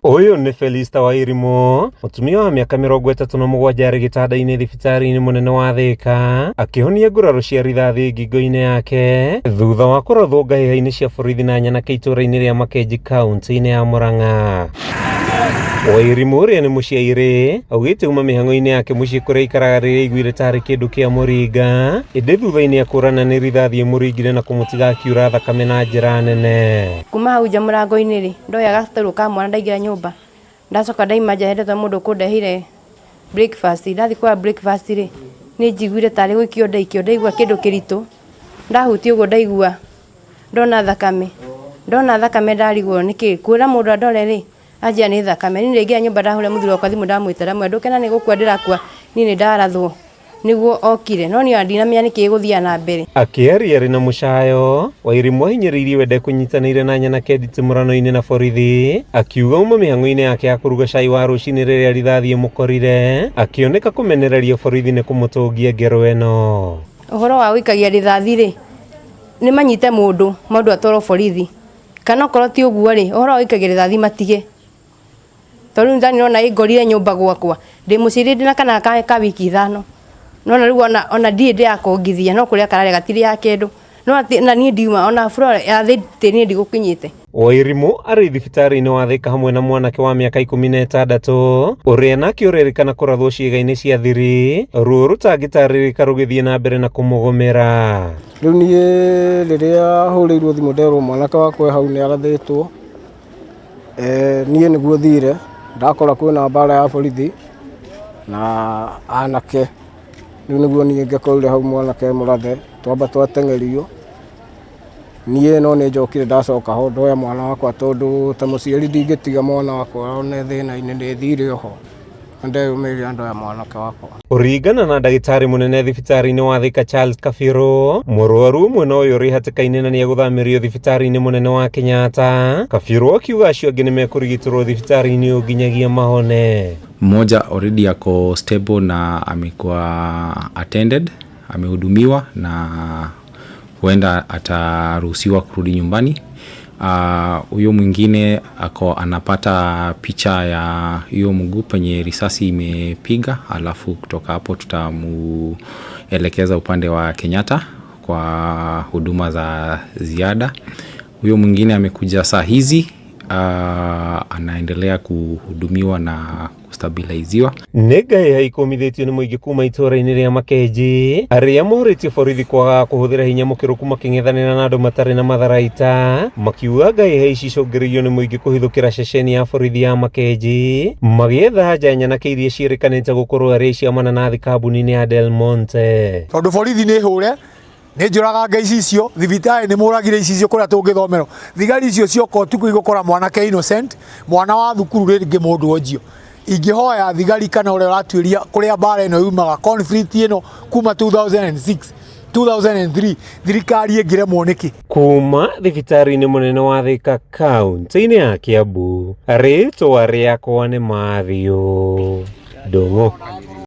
Ũyũ nĩ Felista Wairimu, mũtumia wa mĩaka 37 arĩ gĩtanda-inĩ thibitarĩ-inĩ mũnene wa Thĩka, akĩhonia nguraro cia rithathi ngingo-inĩ yake thutha wa kũrathwo ngahĩha-inĩ cia borithi na nyanake itũũra-inĩ rĩa Makenji kaunti-inĩ ya Murang'a. Wairimu ũrĩa nĩ mũciairĩ augĩte uma mĩhang'o-inĩ yake mũciĩ kũrĩa aikaraga rĩrĩa aiguire tarĩ kĩndũ kĩa mũringa, ĩndĩ thutha-inĩ akũrana nĩ rithathi ĩmũringire na kũmũtiga akiura thakame na njĩra nene. Kuma hau nja mũrango-inĩ rĩ, ndoya gatarũ ka mwana ndaingĩra nyũmba, ndacoka ndaima nja hendetwo mũndũ ũkũndeheire breakfast, ndathiĩ kuoya breakfast rĩ, nĩ njiguire tarĩ gũikio ndaikio, ndaigua kĩndũ kĩritũ, ndahutia ũguo ndaigua ndona thakame, ndona thakame ndarigwo nĩkĩ, kwĩra mũndũ andore rĩ, anjĩra nĩ thakame, niĩ ndaingĩra nyũmba ndahũrĩra mũthuri wakwa thimũ ndamwĩta ndamwĩra ndũke na nĩ gũkua ndĩrakua, niĩ nĩ ndarathwo. Nĩguo okire, no niĩ ona ndinamenya nĩkĩ gĩgũthiaga na mbere. Akĩaria arĩ na mũcayo, Wairimu ahinyĩrĩirie we ndekũnyitanĩire na nyanake nditimũrano-inĩ na borithi, akiuga auma mĩhang'o-inĩ yake ya kũruga cai wa rũcinĩ rĩrĩa rithathi ĩmũkorire, akĩoneka kũmenereria borithi nĩ kũmũtũngia ngero ĩno. Ũhoro wa gũikagia rithathi rĩ, nĩ manyite mũndũ, mũndũ atwarwo borithi, kana okorwo ti ũguo rĩ, ũhoro wa gũikagia rithathi matige. Tondũ rĩu nĩ ndĩrona ĩngorire nyũmba gwakwa, ndĩ mũciĩ ndĩna kana ka wiki 5, nona rĩu ona ndirĩ ndĩrakongithia no kũrĩa kararĩa gatirĩaga kĩndũ, no na niĩ ndiuma ona floor ya thĩ niĩ ndigũkinyĩte. Wairimu arĩ thibitarĩ-inĩ wa Thĩka hamwe na mwanake wa mĩaka 16 ũrĩa nake ũrerĩkana kũrathwo ciĩga-inĩ cia thiri, ruo rũtangĩtarĩrĩka rũgĩthiĩ na mbere na kũmũgũmĩra. Rĩu niĩ rĩrĩa hũrĩirwo thimũ nderwo mwanake wakwa e hau nĩ arathĩtwo, niĩ nĩguo thire ndakora kwĩna mbara ya borithi na anake, rĩu nĩguo niĩ ngĩkorire hau mwanake mũrathe, twamba twateng'erio, niĩ no nĩ njokire ndacoka ho ndoya mwana wakwa tondũ ta mũciari ndingĩtiga mwana wakwa one thĩna-inĩ, nĩ thire oho na ndeyũmĩrĩria ndoya mwanake wakwa. Kũringana na ndagĩtarĩ mũnene thibitarĩ-inĩ wa Thika Charles Kabiru, mũrwaru ũmwe no ũyũ ũrĩ hatĩka-inĩ na nĩegũthamĩrio thibitarĩ-inĩ mũnene wa Kenyatta. Kabiru akiuga acio angĩ nĩmekũrigitĩrwo thibitarĩ-inĩ ũyũ nginyagia mahone. Mmoja already ako stable na amekuwa attended, amehudumiwa na huenda ataruhusiwa kurudi nyumbani. Huyo mwingine ako anapata picha ya hiyo mguu penye risasi imepiga, alafu kutoka hapo tutamuelekeza upande wa Kenyatta kwa huduma za ziada. Huyo mwingine amekuja saa hizi, anaendelea kuhudumiwa na kustabiliziwa. Nĩ ngahĩha ikũmithĩtio nĩ mũingĩ kuma itũũra-inĩ rĩa Makenji arĩa mohorĩtie borithi kwaga kũhũthĩra hinya mũkĩrũku makĩng'ethanĩra na andũ matarĩ na matharaita, makiuga ngahĩha ici icũngĩrĩirio nĩ mũingĩ kũhithũkĩra ceceni ya borithi ya Makenji magĩetha anja nyanake iria ciĩrĩkanĩte gũkorwo arĩ cia mananathi kambuni-inĩ ya Del Monte. Tondũ borithi nĩ hũre nĩ njũraganga icicio, thibitarĩ nĩ mũragire icicio kũrĩa tũngĩthomerwo, thigari icio cioka ũtukũ igũkora mwanake innocent, mwana wa thukuru rĩngĩ mũndũ onjio. Ingĩhoya thigari kana ũrĩa ũratuĩria kũrĩa mbara ĩno yumaga, conflict ĩno kuma 2006 2003, thirikari ĩngĩremwo nĩkĩ? Kuma thibitarĩ-inĩ mũnene wa Thika kaunti-inĩ ya Kiambu, rĩtwa rĩakwa nĩ Matthew Ndung'u.